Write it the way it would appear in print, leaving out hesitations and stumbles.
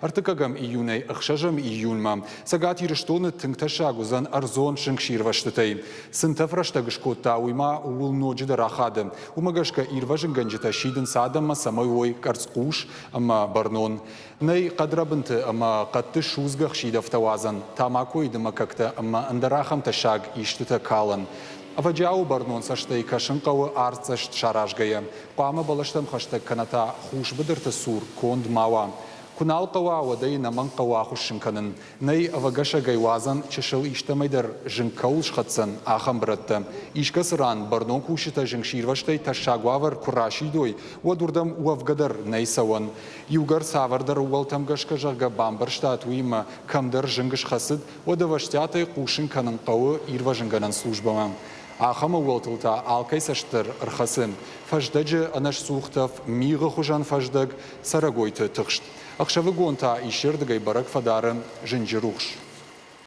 Ӕртыккӕгӕм июнӕй ӕхсӕзӕм июньмӕ Цӕгат Ирыстоны тынг тӕссаг уыдзӕн ӕрдзон зынгсирвӕзтытӕй. Цы нтӕф рӕстӕг скодта, уый ма ууыл ноджыдӕр ахады. Уымӕ гӕсгӕ ирвӕзынгӕнджытӕ сидынц адӕммӕ, цӕмӕй уой къӕрцхъус ӕмӕ бӕрнон. Нӕй хъӕдрӕбынты ӕмӕ хъӕдты судзгӕ хсидӕвтӕ уадзӕн, тамакойы дымӕггӕгтӕ ӕмӕ ӕндӕр ахӕм тӕссаг истытӕ калӕн. Ӕвӕджиауы бӕрнон цӕстӕй кӕсын хъӕуы артдзӕст саразгӕйӕ. Хъуамӕ бӕлӕстӕм хӕстӕг кӕнӕ та хус быдырты цур конд ма уа. Куы нал хъӕуа, уӕд ӕй ӕнӕмӕнг хъӕуы ахуыссын кӕнын. Нӕй ӕвӕгӕсӕгӕй уадзӕн чысыл истӕмӕй дӕр зынг кӕуыл схӕцдзӕн, ахӕм бырӕттӕ. Искӕцы ран бӕрнон кусджытӕ зынгсирвӕзтӕй тӕссаг уавӕр куы расидой, уӕд уырдӕм уӕвгӕ дӕр нӕй цӕуӕн. Иугӕр цавӕрдӕр ӕууӕлтӕм гӕсгӕ, зӕгъгӕ, бамбӕрстат, уыимӕ кӕмдӕр зынг схӕцыд, уӕд ӕвӕстиатӕй хъусын кӕнын хъӕуы ирвӕзынгӕнӕн службӕмӕ. Ахӕм ӕууӕлтыл та алкӕй цӕст дӕр ӕрхӕцы. Фӕздӕджы ӕнӕсцух тӕф, мигъы хуызӕн фӕздӕг, цӕрӕгойты тыхст. Ӕхсӕвыгон та исчердыгӕй бӕрӕг фӕдары зынджы рухс.